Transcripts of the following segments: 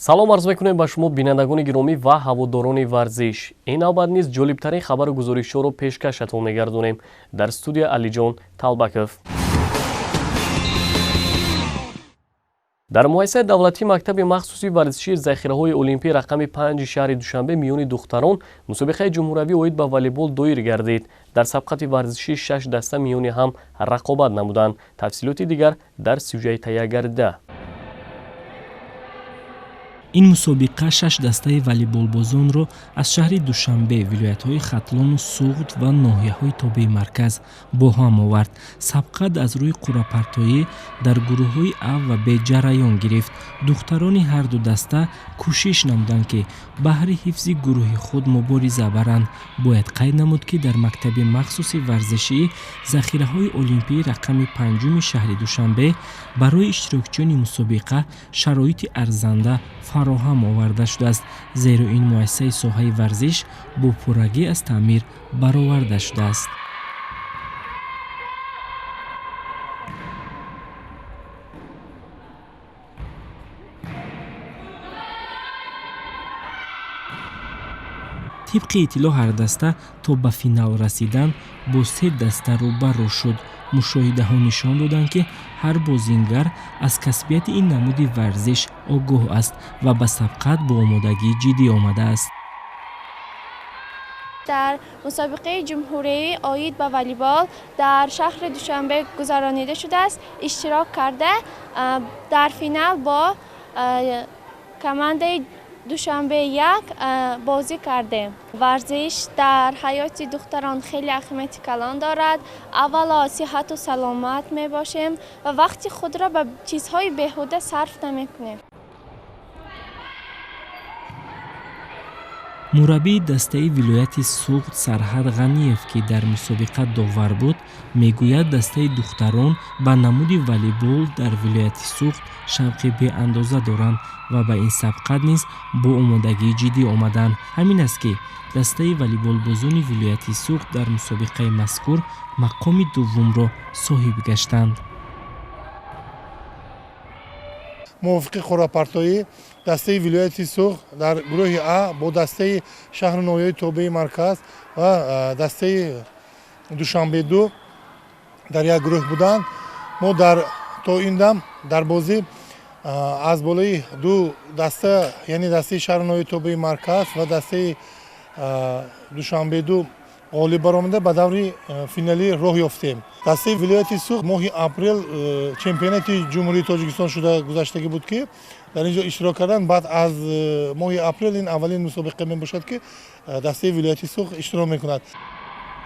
Салом арз мекунем ба шумо, бинандагони гиромӣ ва ҳаводорони варзиш. Ин навбат низ ҷолибтарин хабару гузоришҳоро пешкашатон мегардонем. Дар студия Алиҷон Талбаков. Дар муассисаи давлатии мактаби махсуси варзишии захираҳои олимпӣ рақами 5 шаҳри Душанбе миёни духтарон мусобиқаи ҷумҳуравӣ оид ба волейбол доир гардид. Дар сабқати варзишӣ 6 даста миёни ҳам рақобат намуданд. Тафсилоти дигар дар сюжаи таҳия гардида. Ин мусобиқа 6 дастаи волейболбозонро аз шаҳри Душанбе, вилоятҳои Хатлону Суғд ва ноҳияҳои тобеи марказ бо ҳам овард. Сабқат аз рӯи қуръапартоӣ дар гурӯҳҳои А ва Б ҷараён гирифт. Духтарони ҳарду даста кӯшиш намуданд, ки баҳри ҳифзи гурӯҳи худ мубориза баранд. Бояд қайд намуд, ки дар мактаби махсуси варзишии захираҳои олимпии рақами 5 шаҳри Душанбе барои иштирокчиёни мусобиқа шароити арзанда фароҳам оварда шудааст, зеро ин муассисаи соҳаи варзиш бо пуррагӣ аз таъмир бароварда шудааст. Тибқи иттилоъ, ҳар даста то ба финал расидан бо 3 даста рӯбарӯ шуд. Мушоҳидаҳо нишон доданд, ки ҳар бозингар аз касбияти ин намуди варзиш огоҳ аст ва ба сабқат бо омодагии ҷиддӣ омадааст. Дар мусобиқаи ҷумҳурӣ оид ба волейбол дар шаҳри Душанбе гузаронида шудааст, иштирок карда, дар финал бо командаи Душанбе 1 бозӣ кардем. Варзиш дар ҳаёти духтарон хеле аҳамияти калон дорад. Аввало сиҳату саломат мебошем ва вақти худро ба чизҳои беҳуда сарф намекунем. Мураббии дастаи вилояти Суғд Сарҳад Ғаниев, ки дар мусобиқа довар буд, мегӯяд, дастаи духтарон ба намуди волейбол дар вилояти Суғд шавқи беандоза доранд ва ба ин сабқат низ бо омодагии ҷиддӣ омаданд. Ҳамин аст, ки дастаи волейболбозони вилояти Суғд дар мусобиқаи мазкур мақоми дуввумро соҳиб гаштанд. Мувофиқи қуръапартоӣ дастаи вилояти Суғд дар гурӯҳи А бо дастаи шаҳру ноҳияи тобеи марказ ва дастаи Душанбе 2 дар як гурӯҳ буданд. Мо дар то ин дам дар бозӣ аз болои ду даста, яъне дастаи шаҳру ноҳияи тобеи марказ ва дастаи Душанбе 2 ғолиб баромада, ба даври финалӣ роҳ ёфтем. Дастаи вилояти Суғд моҳи апрел чемпионати Ҷумҳурии Тоҷикистон шуда гузаштагӣ буд, ки дар ин ҷо иштирок карданд. Баъд аз моҳи апрел ин аввалин мусобиқа мебошад, ки дастаи вилояти Суғд иштирок мекунад.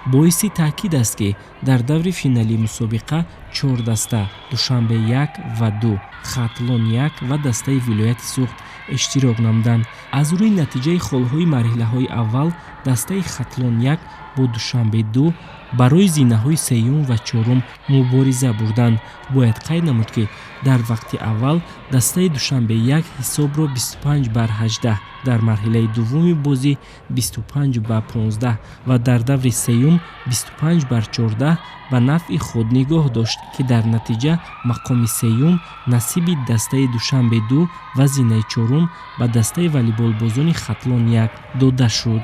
Боиси таъкид аст, ки дар даври финалии мусобиқа 4 даста Душанбе 1 ва 2, Хатлон 1 ва дастаи вилояти Суғд иштирок намуданд. Аз рӯи натиҷаи холҳои марҳилаҳои аввал дастаи Хатлон 1 бо Душанбе 2 барои зинаҳои сеюм ва чорум мубориза бурданд. Бояд қайд намуд, ки дар вақти аввал дастаи Душанбе 1 ҳисобро 25-18, дар марҳилаи дуввуми бозӣ 25-15 ва дар даври сеюм 25-14 ба нафъи худ нигоҳ дошт, ки дар натиҷа мақоми сеюм насиби дастаи Душанбе 2 ва зинаи чорум ба дастаи волейболбозони Хатлон 1 дода шуд.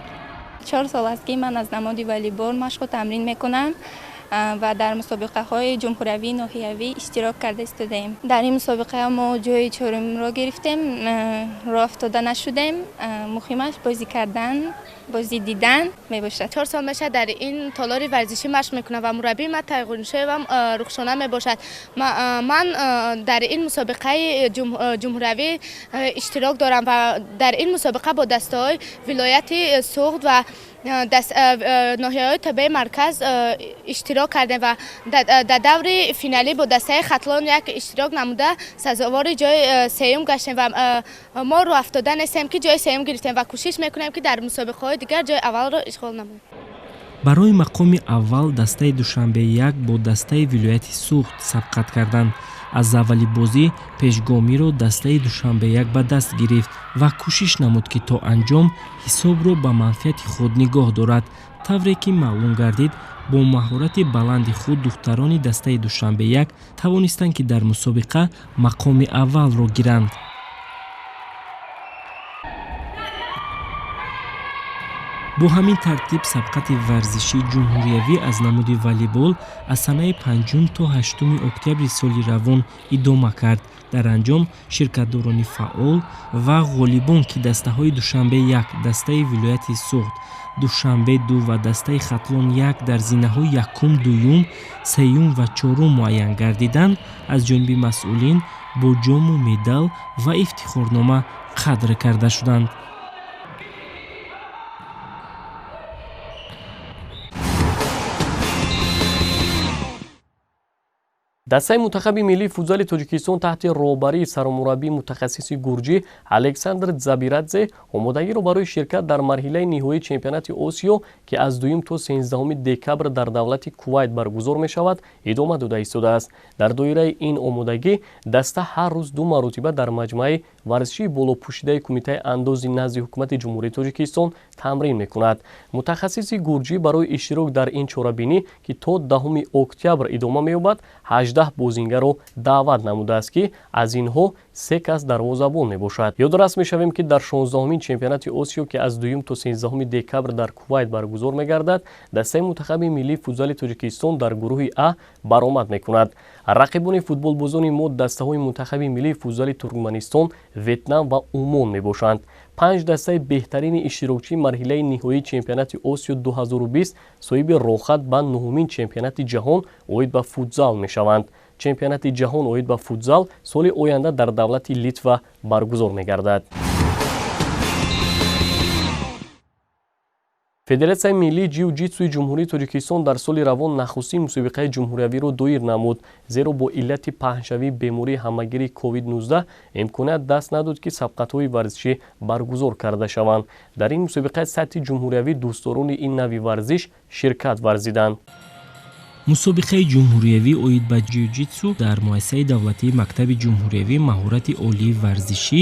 4 сол аст, ки ман аз намуди волейбол машқу тамрин мекунам ва дар мусобиқаҳои ҷумҳуриявӣ, ноҳиявӣ иштирок карда истодаем. Дар ин мусобиқа мо ҷои чорумро гирифтем, роҳ афтода нашудем. Муҳимаш бозӣ кардан, бозӣ дидан мебошад. 4 сол мешавад дар ин толори варзишӣ машқ мекунам ва мураббии ман Тайғуншоевам Рухшона мебошад. Ман дар ин мусобиқаи ҷумҳуриявӣ иштирок дорам ва дар ин мусобиқа бо дастаҳои вилояти Суғд ва ноҳияҳои тобеи марказ иштирок кардем ва дар даври финалӣ бо дастаи Хатлон 1 иштирок намуда сазовори ҷои сеюм гаштем ва мо рӯ афтода нестем, ки ҷои сеюм гирифтем ва кӯшиш мекунем, ки дар мусобиқаҳои дигар ҷои аввалро ишғол намоем. Барои мақоми аввал дастаи Душанбе 1 бо дастаи вилояти Суғд сабқат карданд. Аз аввали бозӣ пешгомиро дастаи Душанбе 1 ба даст гирифт ва кӯшиш намуд, ки то анҷом ҳисобро ба манфиати худ нигоҳ дорад. Тавре ки маълум гардид, бо маҳорати баланди худ духтарони дастаи Душанбе 1 тавонистанд, ки дар мусобиқа мақоми аввалро гиранд. Бо ҳамин тартиб сабқати варзишии ҷумҳуриявӣ аз намуди волейбол аз санаи 5 то 8 октябри соли равон идома кард. Дар анҷом ширкатдорони фаъол ва ғолибон, ки дастаҳои Душанбе 1, дастаи вилояти Суғд, Душанбе 2 ва дастаи Хатлон 1 дар зинаҳои якум, дуюм, сеюм ва чорум муайян гардиданд, аз ҷониби масъулин бо ҷому медал ва ифтихорнома қадр карда шуданд. Дастаи мунтахаби миллии футзали Тоҷикистон таҳти роҳбарии сармураббии мутахассиси гурҷӣ Александр Забирадзе омодагиро барои ширкат дар марҳилаи ниҳоии чемпионати Осиё, ки аз 2 то 13 декабр дар давлати Кувайт баргузор мешавад, идома дода истодааст. Дар доираи ин омодагӣ даста ҳар рӯз 2 маротиба дар маҷмӯаи варзишии болопӯшидаи Кумитаи андози назди ҳукумати Ҷумҳурии Тоҷикистон тамрин мекунад. Мутахассиси гурҷӣ барои иштирок дар ин чорабинӣ, ки то 10 октябр идома меёбад, 18 бозингарро даъват намудааст, ки аз инҳо 3 кас дарвозабон мебошад. Ёдрас мешавем, ки дар 16-умин чемпионати Осиё, ки аз 2 то 13 декабр дар Кувайт баргузор мегардад, дастаи мунтахаби миллии футзали Тоҷикистон дар гурӯҳи А баромад мекунад. Рақибони футболбозони мо дастаҳои мунтахаби миллии футзали Туркманистон, Ветнам ва Умон мебошанд. 5 дастаи беҳтарини иштирокчии марҳилаи ниҳоии чемпионати Осиё 2020 соҳиби роҳхат ба 9-умин чемпионати ҷаҳон оид ба футзал мешаванд. Чемпионати ҷаҳон оид ба футзал соли оянда дар давлати Литва баргузор мегардад. Федератсияи миллии ҷиу-ҷитсуи Ҷумҳурии Тоҷикистон дар соли равон нахустин мусобиқаи ҷумҳуриявиро доир намуд, зеро бо иллати паҳншавии бемории ҳамагири COVID-19 имконият даст надод, ки сабқатҳои варзишӣ баргузор карда шаванд. Дар ин мусобиқаи сатҳи ҷумҳуриявӣ дӯстдорони ин нави варзиш ширкат варзиданд. Мусобиқаи ҷумҳуриявӣ оид ба ҷиу-ҷитсу дар муассисаи давлатии мактаби ҷумҳуриявии маҳорати олии варзишӣ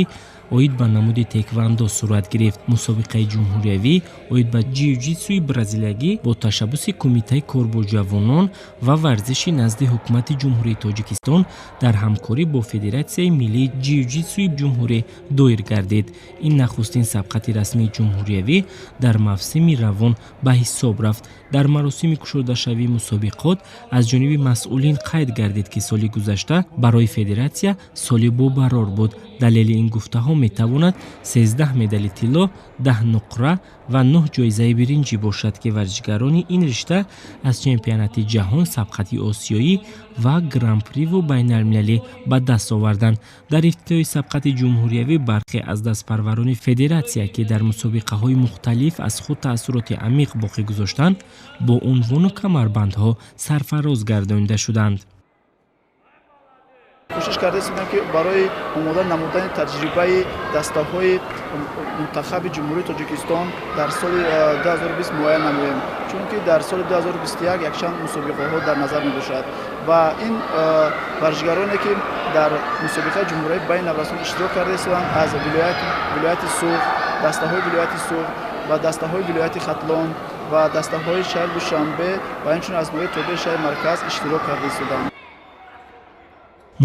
оид ба намуди теквандо сурат гирифт. Мусобиқаи ҷумҳуриявӣ оид ба ҷиу-ҷитсуи бразилиягӣ бо ташаббуси Кумитаи кор бо ҷавонон ва варзиши назди ҳукумати Ҷумҳурии Тоҷикистон дар ҳамкорӣ бо Федератсияи миллии ҷиу-ҷитсуи ҷумҳурӣ доир гардид. Ин нахустин сабқати расмии ҷумҳуриявӣ дар мавсими равон ба ҳисоб рафт. Дар маросими кушодашавии мусобиқот аз ҷониби масъулин қайд гардид, ки соли гузашта барои федератсия соли бобарор буд. Далели ин гуфтаҳо метавонад 13 медали тилло, 10 нуқра ва 9 ҷоизаи биринҷӣ бошад, ки варзишгарони ин ришта аз чемпионати ҷаҳон, сабқати осиёӣ ва гран-приву байналмилалӣ ба даст оварданд. Дар ифтитоҳи сабқати ҷумҳуриявӣ бархе аз дастпарварони федератсия, ки дар мусобиқаҳои мухталиф аз худ таассуроти амиқ боқӣ гузоштанд, бо унвону камарбандҳо сарфароз гардонида шуданд. Кӯшиш кардаистем, ки барои омода намудани таҷрибаи дастаҳои мунтахаби Ҷумҳурии Тоҷикистон дар соли 2020 муайян намоем, чунки дар соли 2021 якчанд мусобиқаҳо дар назар мебошад ва ин варзишгароне, ки дар мусобиқаи ҷумҳуриявӣ байни наврасон иштирок карда истоданд, аз вилояти Суғд, дастаҳои вилояти Суғд ва дастаҳои вилояти Хатлон ва дастаҳои шаҳри Душанбе ва инчунин аз ноҳияи тобеи шаҳри марказ иштирок карда истоданд.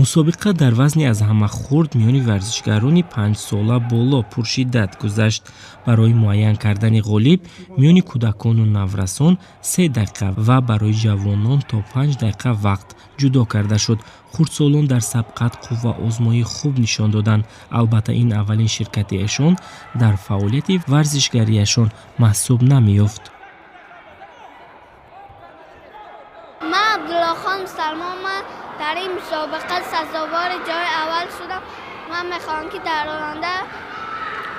Мусобиқа дар вазни аз ҳама хурд миёни варзишгарони 5-сола боло пуршиддат гузашт. Барои муайян кардани ғолиб миёни кӯдакону наврасон 3 дақиқа ва барои ҷавонон то 5 дақиқа вақт ҷудо карда шуд. Хурдсолон дар сабқат қувваозмоии хуб нишон доданд. Албатта, ин аввалин ширкати эшон дар фаъолияти варзишгариашон маҳсуб намеёфт. Ман Абдуллохон Салмон, дар ин мусобиқа сазовори ҷои аввал шудам. Ман мехоҳам, ки дар оянда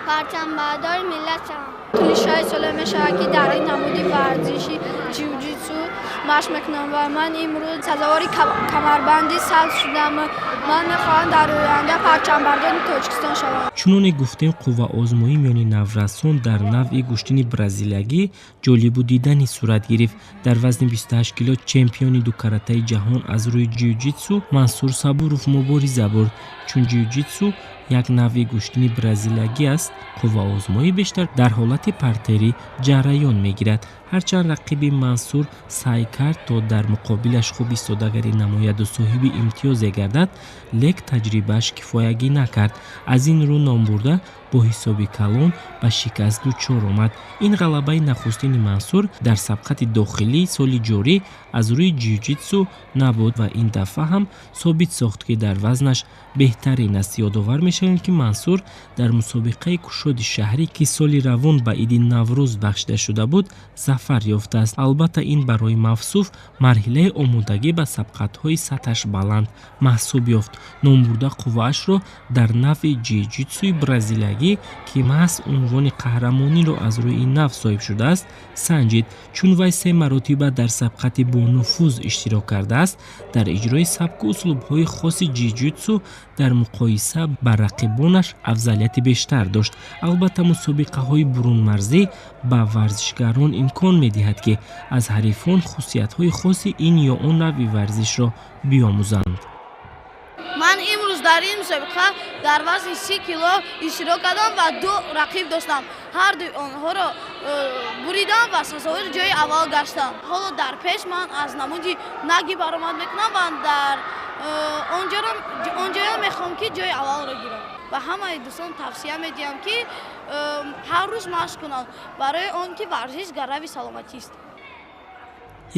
парчамбардори миллат шавам. Тӯли 6 сола мешавад, ки дар ин намуди варзиши ҷиу-ҷитсу машқ мекунам ва ман имрӯз сазовори камарбанди сабз шудам. Ман мехоҳам дар оянда парчамбардори Тоҷикистон шавам. Чуноне гуфтем, қувваозмоӣ миёни наврасон дар навъи гӯштини бразилиягӣ ҷолибу диданӣ сурат гирифт. Дар вазни 28 кило чемпиони дукаратаи ҷаҳон аз рӯи ҷиу-ҷитсу Мансур Сабуров мубориза бурд. Чун ҷиу-ҷитсу як навъи гӯштини бразилиягӣ аст, қувваозмоӣ бештар дар ҳолати партерӣ ҷараён мегирад. Ҳарчанд рақиби Мансур саъй кард, то дар муқобилаш хуб истодагарӣ намояду соҳиби имтиёзе гардад, лек таҷрибааш кифоягӣ накард. Аз ин рӯ номбурда бо Бо ҳисоби калон ба шикаст дучор омад. Ин ғалабаи нахустини Мансур дар сабқати дохилии соли ҷорӣ аз рӯи ҷиу-ҷитсу набуд ва ин дафъа ҳам собит сохт, ки дар вазнаш беҳтарин аст. Ёдовар мешавем, ки Мансур дар мусобиқаи кушоди шаҳрӣ, ки соли равон ба иди Наврӯз бахшида шуда буд, зафар ёфтааст. Албатта, ин барои Мавсуф марҳилаи омодагӣ ба сабқатҳои сатҳаш баланд маҳсуб ёфт. Номбурда қувваашро дар навъи ҷиу-ҷитсуи бразилиягӣ, ки маҳз унвони қаҳрамониро аз рӯи ин навъ соҳиб шудааст, санҷид. Чун вай се маротиба дар сабқати бонуфуз иштирок кардааст, дар иҷрои сабку услубҳои хоси ҷиу-ҷитсу дар муқоиса ба рақибонаш афзалияти бештар дошт. Албатта, мусобиқаҳои бурунмарзӣ ба варзишгарон имкон медиҳад, ки аз ҳарифон хусусиятҳои хоси ин ё он навъи варзишро биомӯзанд. Ман имрӯз дар ин мусобиқа дар вазни 30 кило иштирок кардам ва ду рақиб доштам. Ҳар дуи онҳоро буридам ва сазовори ҷои аввал гаштам. Ҳоло дар пеш ман аз намуди наги баромад мекунам ва дар онҷоя мехоҳам, ки ҷои аввалро гирам. Ба ҳамаи дӯстон тавсия медиҳам, ки ҳар рӯз машқ кунанд, барои он ки варзиш гарави саломатист.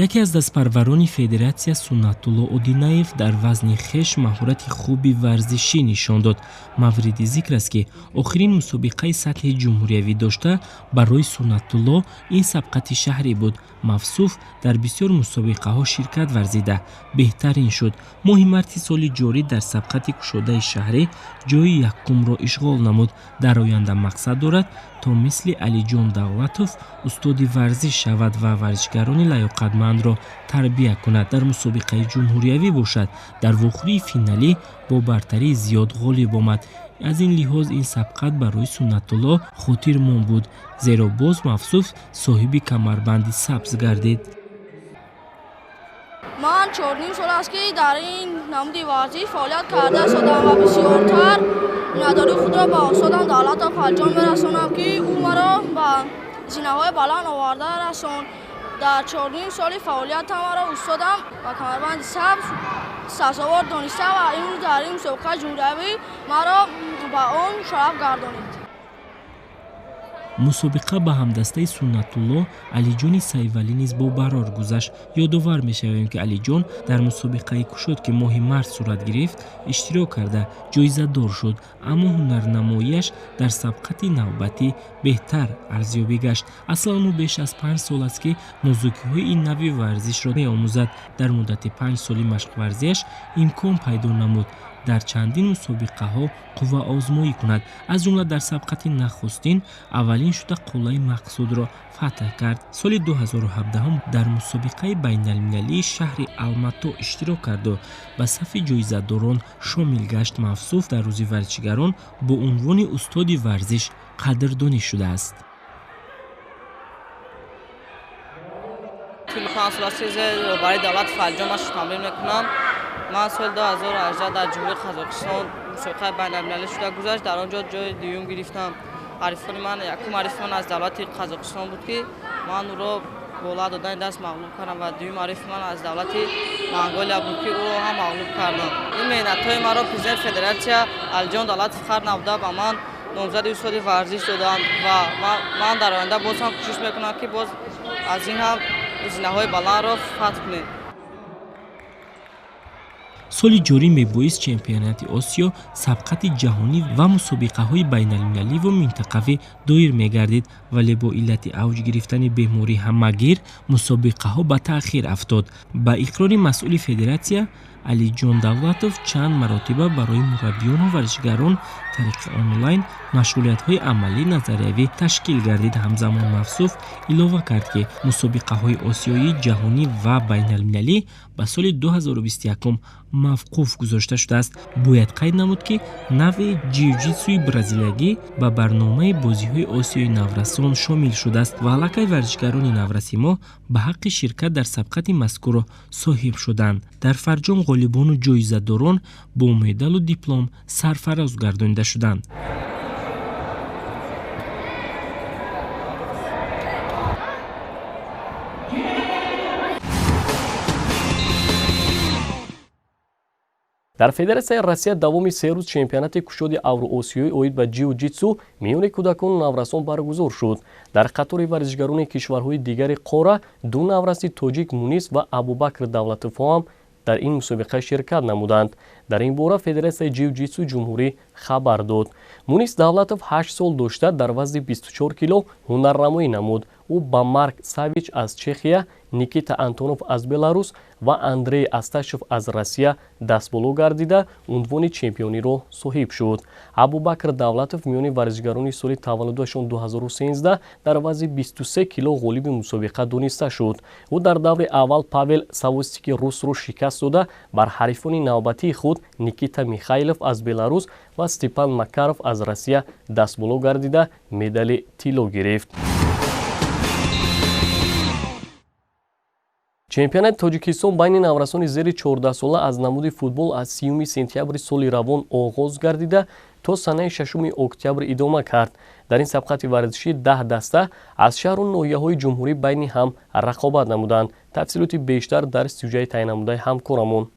Яке аз дастпарварони федератсия Суннатулло Одинаев дар вазни хеш маҳорати хуби варзишӣ нишон дод. Мавриди зикр аст, ки охирин мусобиқаи сатҳи ҷумҳуриявӣ дошта барои Суннатулло ин сабқати шаҳрӣ буд. Мавсуф дар бисёр мусобиқаҳо ширкат варзида беҳтарин шуд. Моҳи марти соли ҷорӣ дар сабқати кушодаи шаҳрӣ ҷои якумро ишғол намуд. Дар оянда мақсад дорад, то мисли Алиҷон Давлатов устоди варзиш шавад ва варзишгарони лаёқатмандро тарбия кунад. Дар мусобиқаи ҷумҳуриявӣ бошад, дар вохӯрии финалӣ бо бартарии зиёд ғолиб омад. Аз ин лиҳоз ин сабқат барои Суннатулло хотирмон буд, зеро боз Мавсуф соҳиби камарбанди сабз гардид. Ман 4,5 сол аст, ки дар ин намуди варзиш фаъолият карда истодам ва бисёртар миннатдории худро ба устодам Давлатов Алиҷон мерасонам, ки ӯ маро ба зинаҳои баланд оварда расонд. Дар 4,5 соли фаъолиятам маро устодам ба камарбанди сабз сазовор дониста ва имрӯз дар ин мусобиқаи ҷумҳуриявӣ маро ба он шараф гардонид. Мусобиқа ба ҳамдастаи Суннатулло Алиҷони Сайвалӣ низ бо барор гузашт. Ёдовар мешавем, ки Алиҷон дар мусобиқаи кушод, ки моҳи март сурат гирифт, иштирок карда ҷоизадор шуд, аммо ҳунарнамоияш дар сабқати навбатӣ беҳтар арзёбӣ гашт. Аслан ӯ беш аз 5 сол аст, ки нозукиҳои ин навъи варзишро меомӯзад. Дар муддати 5 соли машқварзиаш имкон пайдо намуд дар чандин мусобиқаҳо қувваозмоӣ кунад. Аз ҷумла дар сабқати нахустин аввалин шуда қуллаи мақсудро фатҳ кард. Соли 2017 дар мусобиқаи байналмилалии шаҳри Алмато иштирок карду ба сафи ҷоизадорон шомил гашт. Мавсуф дар рӯзи варзишгарон бо унвони устоди варзиш қадрдонӣ шудааст. Тӯли 5 сол аст, барои давлати Фалиҷон машқ тамрин мекунам. Ман соли 2018 дар Ҷумҳурии Қазоқистон мусобиқаи байналмилалӣ шуда гузашт. Дар он ҷо ҷои дуюм гирифтам. Ҳарифони ман, якум ҳарифи ман аз давлати Қазоқистон буд, ки ман ӯро бо ла додани даст мағлуб кардам ва дуюм ҳарифи ман аз давлати Монголия буд, ки ӯро ҳам мағлуб кардам. Ин меҳнатҳои маро президенти федератсия Алиҷон Давлатов фахр намуда ба ман номзади устоди варзиш доданд ва ман дар оянда боз ҳам кӯшиш мекунам, ки боз аз ин ҳам зинаҳои баландро фатҳ кунем. Соли ҷорӣ мебоист чемпионати Осиё, сабқати ҷаҳонӣ ва мусобиқаҳои байналмилаливу минтақавӣ доир мегардид, вале бо иллати авҷ гирифтани бемории ҳамагир мусобиқаҳо ба таъхир афтод. Ба иқрори масъули федератсия Алиҷон Давлатов чанд маротиба барои мураббиёну варзишгарон тариқи онлайн машғулиятҳои амалӣ назариявӣ ташкил гардид. Ҳамзамон Мавсуф илова кард, ки мусобиқаҳои осиёӣ, ҷаҳонӣ ва байналмилалӣ ба соли 2021 мавқуф гузошта шудааст. Бояд қайд намуд, ки навъи ҷиу-ҷитсуи бразилиягӣ ба барномаи бозиҳои осиёи наврасон шомил шудааст ва аллакай варзишгарони навраси мо ба ҳаққи ширкат дар сабқати мазкурро соҳиб шуданд. Дар фарҷом ғолибону ҷоизадорон бо медалу диплом сарфароз гардонида шуданд. Дар Федератсияи Россия давоми 3 рӯз чемпионати кушоди Авроосиёӣ оид ба ҷиу-ҷитсу миёни кӯдакону наврасон баргузор шуд. Дар қатори варзишгарони кишварҳои дигари қора ду навраси тоҷик Мунис ва Абубакр Давлатовҳо ҳам дар ин мусобиқа ширкат намуданд. Дар ин бора Федератсияи ҷиу-ҷитсу ҷумҳурӣ хабар дод. Мунис Давлатов 8 сол дошта дар вазни 24 кило ҳунарнамоӣ намуд. Ӯ ба Марк Савич аз Чехия, Никита Антонов аз Беларус ва Андрей Асташев аз Россия дастболо гардида унвони чемпиониро соҳиб шуд. Абубакр Давлатов миёни варзишгарони соли таваллудашон 2013 дар вазни 23 кило ғолиби мусобиқа дониста шуд. Ӯ дар даври аввал Павел Савостики русро шикаст дода бар ҳарифони навбатии худ Никита Михайлов аз Беларус ва Степан Макаров аз Россия дастболо гардида медали тилло гирифт. Чемпионати Тоҷикистон байни наврасони зери 14 сола аз намуди футбол аз 30 сентябри соли равон оғоз гардида то санаи 6 октябр идома кард. Дар ин сабқати варзишӣ 10 даста аз шаҳру ноҳияҳои ҷумҳурӣ байни ҳам рақобат намуданд. Тафсилоти бештар дар сюжаи таъиннамудаи ҳамкорамон.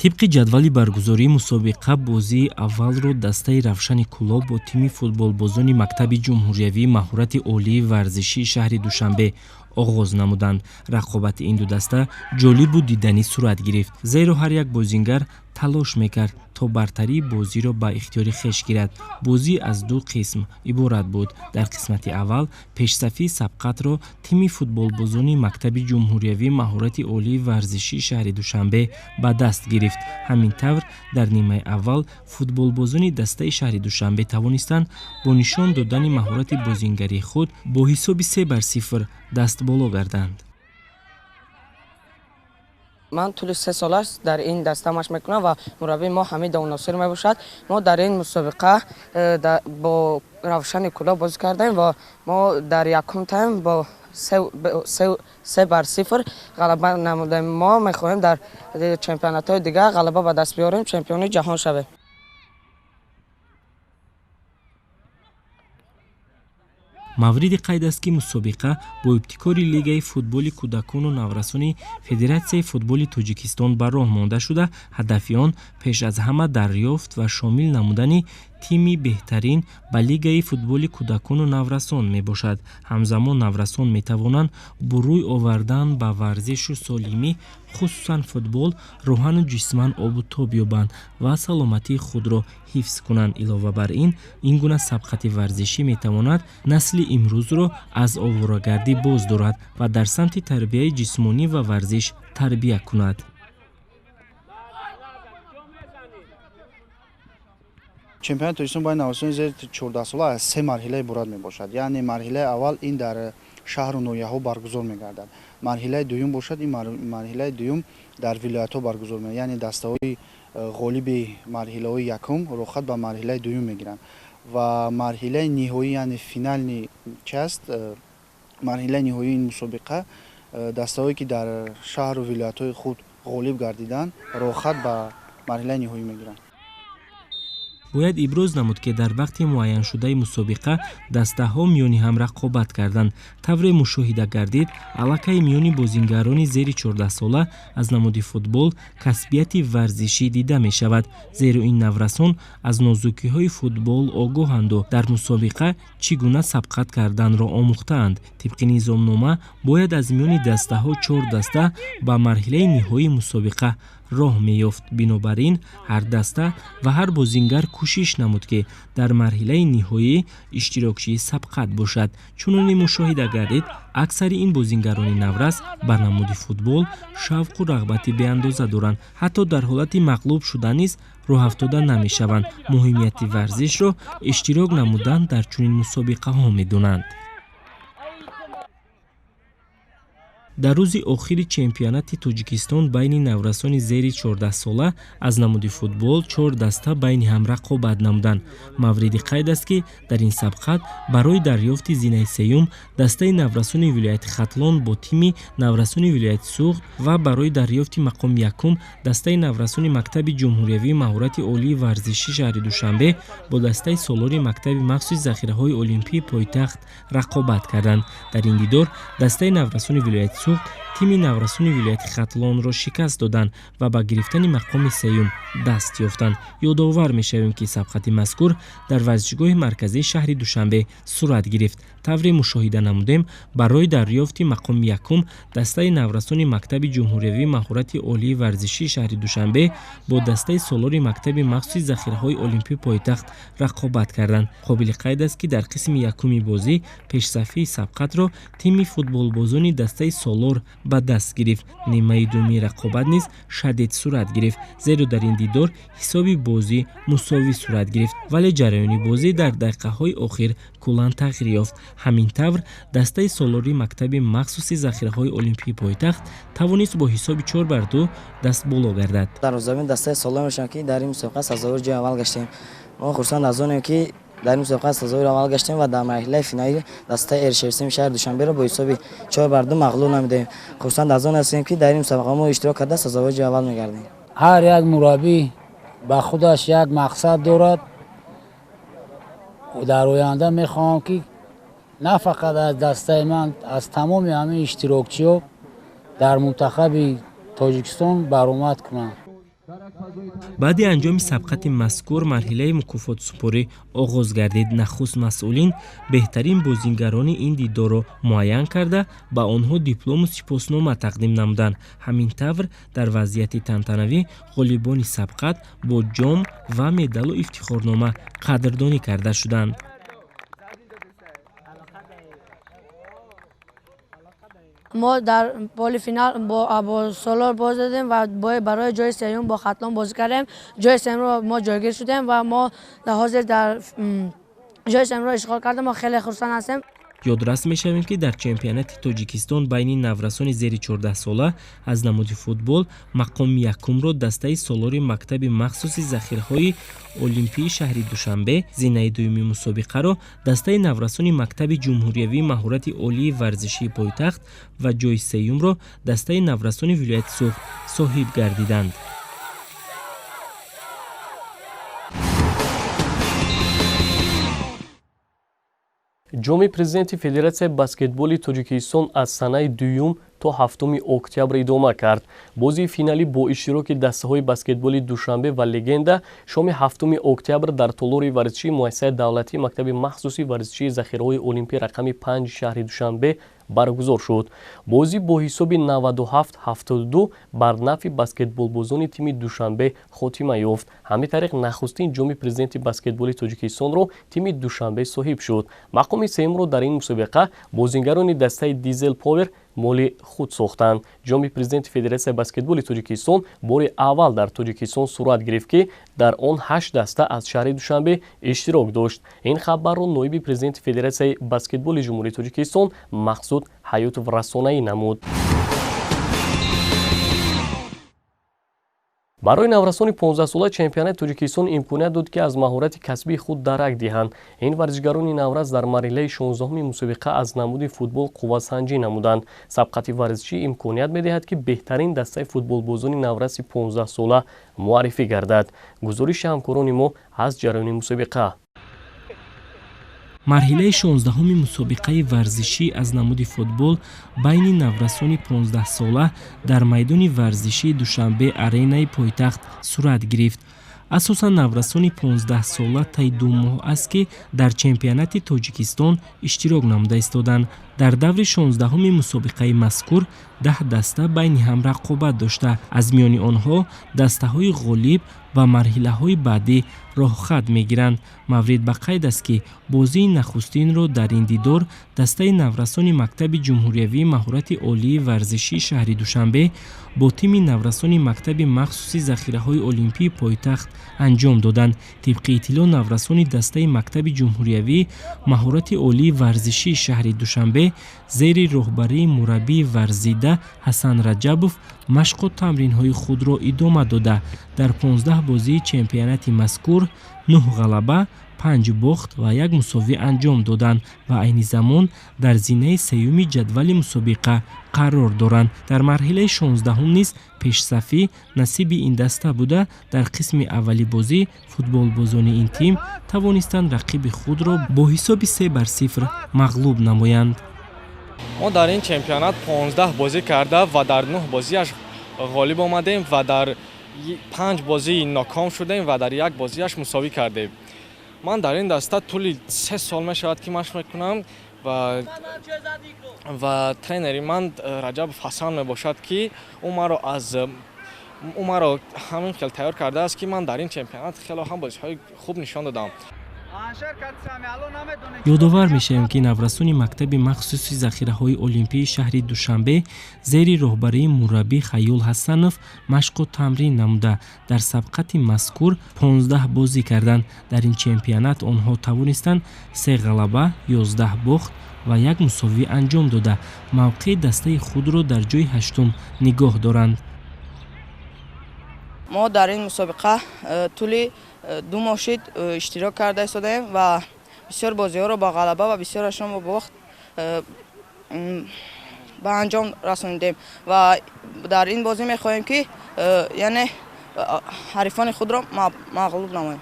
Тибқи ҷадвали баргузории мусобиқа бозии аввалро дастаи Равшани Кӯлоб бо тими футболбозони мактаби ҷумҳуриявии маҳорати олии варзишии шаҳри Душанбе оғоз намуданд. Рақобати ин ду даста ҷолибу диданӣ сурат гирифт, зеро ҳар як бозингар талош мекард то бартарии бозиро ба ихтиёри хеш гирад. Бозӣ аз ду қисм иборат буд. Дар қисмати аввал пешсафии сабқатро тими футболбозони мактаби ҷумҳуриявии маҳорати олии варзишии шаҳри Душанбе ба даст гирифт. Ҳамин тавр дар нимаи аввал футболбозони дастаи шаҳри Душанбе тавонистанд бо нишон додани маҳорати бозингарии худ бо ҳисоби 3-0 дастболо гарданд. Ман тӯли 3 сол аст дар ин даста машқ мекунам ва мураббии мо Ҳамид Довудносир мебошад. Мо дар ин мусобиқа бо Равшани Кӯлоб бозӣ кардем ва мо дар якум тайм бо 3-0 ғалаба намудем. Мо мехоҳем дар чемпионатҳои дигар ғалаба ба даст биёрем, чемпиони ҷаҳон шавем. Мавриди қайд аст, ки мусобиқа бо ибтикори Лигаи футболи кӯдакону наврасони Федератсияи футболи Тоҷикистон ба роҳ монда шуда, ҳадафи он пеш аз ҳама дарёфт ва шомил намудани тими беҳтарин ба Лигаи футболи кӯдакону наврасон мебошад. Ҳамзамон наврасон метавонанд бо рӯй овардан ба варзишу солимӣ, хусусан футбол, рӯҳану ҷисман обу тоб ёбанд ва саломатии худро ҳифз кунанд. Илова бар ин, ин гуна сабқати варзишӣ метавонад насли имрӯзро аз оворагардӣ боз дорад ва дар самти тарбияи ҷисмонӣ ва варзиш тарбия кунад. Чемпионати Тоҷикистон байни наврасони зери 14 сола аз 3 марҳила иборат мебошад. Яъне марҳилаи аввал ин дар шаҳру ноҳияҳо баргузор мегардад. Марҳилаи дуюм бошад, ин марҳилаи дуюм дар вилоятҳо баргузор мегардад. Яъне дастаҳои ғолиби марҳилаҳои якум роҳхат ба марҳилаи дуюм мегиранд ва марҳилаи ниҳоӣ, яъне финални чи аст, марҳилаи ниҳоии ин мусобиқа дастаҳое ки дар шаҳру вилоятҳои худ ғолиб гардиданд, роҳхат ба марҳилаи ниҳоӣ мегиранд. Бояд иброз намуд, ки дар вақти муайяншудаи мусобиқа дастаҳо миёни ҳам рақобат карданд. Тавре мушоҳида гардид, аллакай миёни бозингарони зери 14 сола аз намуди футбол касбияти варзишӣ дида мешавад, зеро ин наврасон аз нозукиҳои футбол огоҳанду дар мусобиқа чӣ гуна сабқат карданро омӯхтаанд. Тибқи низомнома бояд аз миёни дастаҳо 4 даста ба марҳилаи ниҳоии мусобиқа роҳ меёфт. Бинобар ин ҳар даста ва ҳар бозингар кӯшиш намуд, ки дар марҳилаи ниҳоӣ иштирокчии сабқат бошад. Чуноне мушоҳида гардид, аксари ин бозингарони наврас ба намуди футбол шавқу рағбати беандоза доранд. Ҳатто дар ҳолати мағлуб шуда низ роҳафтода намешаванд. Муҳимияти варзишро иштирок намудан дар чунин мусобиқаҳо медонанд. Дар рӯзи охири чемпионати Тоҷикистон байни наврасони зери 14 сола аз намуди футбол 4 даста байни ҳам рақобат намуданд. Мавриди қайд аст, ки дар ин сабқат барои дарёфти зинаи сеюм дастаи наврасони вилояти Хатлон бо тими наврасони вилояти Суғд ва барои дарёфти мақоми якум дастаи наврасони мактаби ҷумҳуриявии маҳорати олии варзишӣ шаҳри Душанбе бо дастаи солори мактаби махсуси захираҳои олимпии пойтахт рақобат карданд. Дар ин дидор дастаи наврасони вилояти Суғд Тими наврасони вилояти Хатлонро шикаст доданд ва ба гирифтани мақоми сеюм даст ёфтанд. Ёдовар мешавем, ки сабқати мазкур дар варзишгоҳи марказии шаҳри Душанбе сурат гирифт. Тавре мушоҳида намудем, барои дарёфти мақоми якум дастаи наврасони мактаби ҷумҳуриявии маҳорати олии варзишии шаҳри Душанбе бо дастаи Солори мактаби махсуси захираҳои олимпии пойтахт рақобат карданд. Қобили қайд аст, ки дар қисми якуми бозӣ пешсафии сабқатро тими футболбозони дастаи Солор ба даст гирифт. Нимаи дуюми рақобат низ шадид сурат гирифт, зеро дар ин дидор ҳисоби бозӣ мусовӣ сурат гирифт, вале ҷараёни бозӣ дар дақиқаҳои охир куллан тағйир ёфт. Ҳамин тавр, дастаи Солори мактаби махсуси захираҳои олимпии пойтахт тавонист бо ҳисоби 4-2 дастболо гардад. Дар рӯзамин дастаи Солор мешавам, ки дар ин мусобиқа сазовори ҷои аввал гаштем. Мо хурсанд аз онем, ки дар ин мусобиқа сазовори аввал гаштем ва дар марҳилаи финалӣ дастаи РШФСМ шаҳри Душанберо бо ҳисоби 4-2 мағлуб намудем. Хурсанд аз он ҳастем, ки дар ин мусобиқа мо иштирок карда сазовори ҷои аввал мегардем. Ҳар як мураббӣ ба худаш як мақсад дорад. Дар оянда мехоҳам, ки на фақат аз дастаи ман, аз тамоми ҳамин иштирокчиҳо дар мунтахаби Тоҷикистон баромад кунанд. Баъди анҷоми сабқати мазкур марҳилаи мукофотсупорӣ оғоз гардид. Нахуст масъулин беҳтарин бозингарони ин дидорро муайян карда, ба онҳо диплому сипоснома тақдим намуданд. Ҳамин тавр, дар вазъияти тантанавӣ ғолибони сабқат бо ҷом ва медалу ифтихорнома қадрдонӣ карда шуданд. Мо дар полифинал бо Солор боз додем ва барои ҷои сеюм бо Хатлон бозӣ кардем. Ҷои сеюмро мо ҷойгир шудем ва мо дар ҳозир дар ҷои сеюмро ишғол кардем. Мо хеле хурсанд ҳастем. Ёдрас мешавем, ки дар чемпионати Тоҷикистон байни наврасони зери 14 сола аз намуди футбол мақоми якумро дастаи Солори мактаби махсуси захираҳои олимпии шаҳри Душанбе, зинаи дуюми мусобиқаро дастаи наврасони мактаби ҷумҳуриявии маҳорати олии варзишии пойтахт ва ҷои сеюмро дастаи наврасони вилояти Суғд соҳиб гардиданд. Ҷоми президенти Федератсияи баскетболи Тоҷикистон аз санаи 2 то 7 октябр идома кард. Бозии финалӣ бо иштироки дастаҳои баскетболи Душанбе ва Легенда шоми 7 октябр дар толори варзишии муассисаи давлатии мактаби махсуси варзишии захираҳои олимпӣ рақами 5 шаҳри Душанбе баргузор шуд. Бозӣ бо ҳисоби 97-72 бар нафъи баскетболбозони тими Душанбе хотима ёфт. Ҳамин тариқ, нахустин ҷоми президенти баскетболи Тоҷикистонро тими Душанбе соҳиб шуд. Мақоми сеюмро дар ин мусобиқа бозингарони дастаи Дизел Повер моли худ сохтанд. Ҷоми президенти Федератсияи баскетболи Тоҷикистон бори аввал дар Тоҷикистон сурат гирифт, ки дар он 8 даста аз шаҳри Душанбе иштирок дошт. Ин хабарро ноиби президенти Федератсияи баскетболи Ҷумҳурии Тоҷикистон Мақсуд Ҳаётов расонаӣ намуд. Барои наврасони 15-сола чемпионати Тоҷикистон имконият дод, ки аз маҳорати касбии худ дарак диҳанд. Ин варзишгарони наврас дар марҳилаи 16-уми мусобиқа аз намуди футбол қуввасанҷӣ намуданд. Сабқати варзишӣ имконият медиҳад, ки беҳтарин дастаи футболбозони навраси 15-сола муаррифӣ гардад. Гузориши ҳамкорони мо аз ҷараёни мусобиқа. Марҳилаи 16-уми мусобиқаи варзишӣ аз намуди футбол байни наврасони 15-сола дар майдони варзишии Душанбе аренаи пойтахт сурат гирифт. Асосан наврасони 15-сола таи 2 моҳ аст, ки дар чемпионати Тоҷикистон иштирок намуда истоданд. Дар даври 16-уми мусобиқаи мазкур 10 даста байни ҳам рақобат дошта, аз миёни онҳо дастаҳои ғолиб ба марҳилаҳои баъдӣ роҳхат мегиранд. Маврид ба қайд аст, ки бозии нахустинро дар ин дидор дастаи наврасони мактаби ҷумҳуриявии маҳорати олии варзишии шаҳри Душанбе бо тими наврасони мактаби махсуси захираҳои олимпии пойтахт анҷом доданд. Тибқи иттилоъ, наврасони дастаи мактаби ҷумҳуриявии маҳорати олии варзишии шаҳри Душанбе зери роҳбарии мураббии варзида Ҳасан Раҷабов машқу тамринҳои худро идома дода, дар 15 бозии чемпионати мазкур 9 ғалаба, 5 бохт ва 1 мусовӣ анҷом доданд ва айни замон дар зинаи сеюми ҷадвали мусобиқа қарор доранд. Дар марҳилаи 16-ум низ пешсафӣ насиби ин даста буда, дар қисми аввали бозӣ футболбозони ин тим тавонистанд рақиби худро бо ҳисоби 3-0 мағлуб намоянд. Мо дар ин чемпионат 15 бозӣ карда ва дар 9 бозиаш ғолиб омадем ва дар 5 бозӣ ноком шудем ва дар як бозиаш мусовӣ кардем. Ман дар ин даста тӯли 3 сол мешавад ки машқ мекунам ва тренери ман Раҷабов Ҳасан мебошад, ки ӯ маро ҳамин хел тайёр кардааст, ки ман дар ин чемпионат хело ҳам бозиҳои хуб нишон додам. Ёдовар мешавем, ки наврасони мактаби махсуси захираҳои олимпии шаҳри Душанбе зери роҳбарии мураббӣ Хаёл Ҳасанов машқу тамрин намуда дар сабқати мазкур 15 бозӣ карданд. Дар ин чемпионат онҳо тавонистанд 3 ғалаба, 11 бохт ва як мусовӣ анҷом дода, мавқеи дастаи худро дар ҷои ҳаштум нигоҳ доранд. Мо дар ин мусобиқа тӯли 2 моҳ шид иштирок карда истодаем ва бисёр бозиҳоро ба ғалаба ва бисёрашон бо бохт ба анҷом расонидем ва дар ин бозӣ мехоҳем, ки яъне ҳарифони худро мағлуб намоем.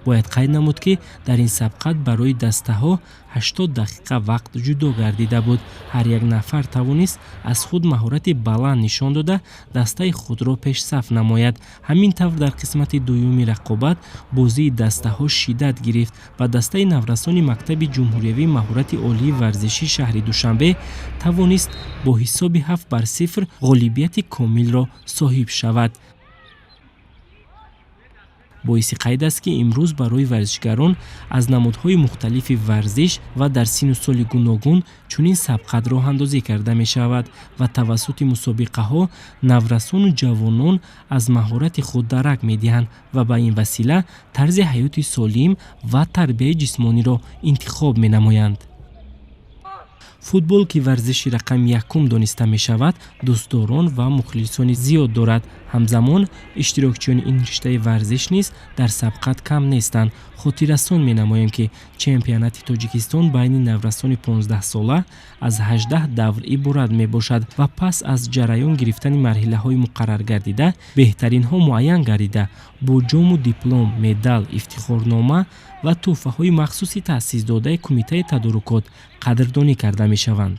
Бояд қайд намуд, ки дар ин сабқат барои дастаҳо 80 дақиқа вақт ҷудо гардида буд. Ҳар як нафар тавонист аз худ маҳорати баланд нишон дода дастаи худро пешсаф намояд. Ҳамин тавр дар қисмати дуюми рақобат бозии дастаҳо шиддат гирифт ва дастаи наврасони мактаби ҷумҳуриявии маҳорати олии варзиши шаҳри Душанбе тавонист бо ҳисоби 7-0 ғолибияти комилро соҳиб шавад. Боиси қайд аст, ки имрӯз барои варзишгарон аз намудҳои мухталифи варзиш ва дар синну соли гуногун чунин сабқат роҳандозӣ карда мешавад ва тавассути мусобиқаҳо наврасону ҷавонон аз маҳорати худ дарак медиҳанд ва ба ин васила тарзи ҳаёти солим ва тарбияи ҷисмониро интихоб менамоянд. Футбол, ки варзиши рақами якум дониста мешавад, дӯстдорон ва мухлисони зиёд дорад. Ҳамзамон иштирокчиёни ин риштаи варзиш низ дар сабқат кам нестанд. Хотиррасон менамоем, ки чемпионати Тоҷикистон байни наврасони 15сола аз 18 давр иборат мебошад ва пас аз ҷараён гирифтани марҳилаҳои муқарраргардида беҳтаринҳо муайян гардида бо ҷому диплом, медал, ифтихорнома ва тӯҳфаҳои махсуси таъсисдодаи Кумитаи тадорукот қадрдонӣ карда мешаванд.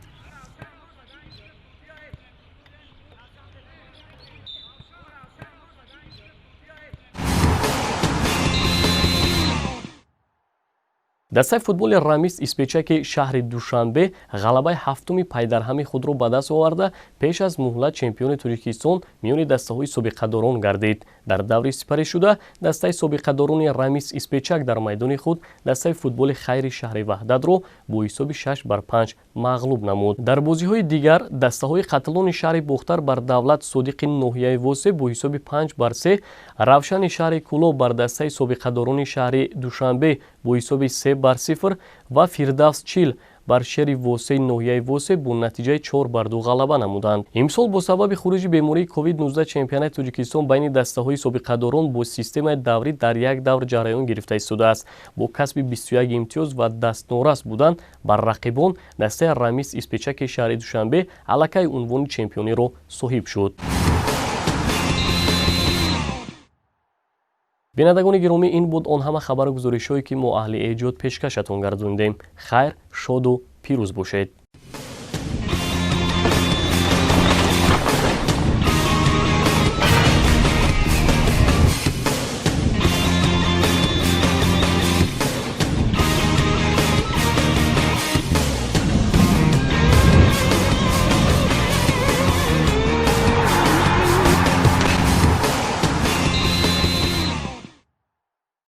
Дастаи футболи Рамис Испечаки шаҳри Душанбе ғалабаи ҳафтуми пайдарҳами худро ба даст оварда, пеш аз муҳлат чемпиони Тоҷикистон миёни дастаҳои собиқадорон гардид. Дар даври сипаришуда дастаи собиқадорони Рамис Испечак дар майдони худ дастаи футболи Хайри шаҳри Ваҳдатро бо ҳисоби 6-5 мағлуб намуд. Дар бозиҳои дигар дастаҳои Хатлони шаҳри Бохтар бар Давлат Содиқи ноҳияи Восе бо ҳисоби 5-3, Равшани шаҳри Кӯлоб бар дастаи собиқадорони шаҳри Душанбе бо ҳисоби 3-0 ва Фирдавс Чил бар Шери Восеи ноҳияи Восе бо натиҷаи 4-2 ғалаба намуданд. Имсол бо сабаби хуруҷи бемории COVID-19 чемпионати Тоҷикистон байни дастаҳои собиқадорон бо системаи даврӣ дар як давр ҷараён гирифта истодааст. Бо касби 21 имтиёз ва дастнорас будан бар рақибон дастаи Рамис Испечаки шаҳри Душанбе аллакай унвони чемпиониро соҳиб шуд. Бинандагони гиромӣ, ин буд он ҳама хабару гузоришҳое, ки мо аҳли эҷод пешкашатон гардондем. Хайр, шоду пирӯз бошед.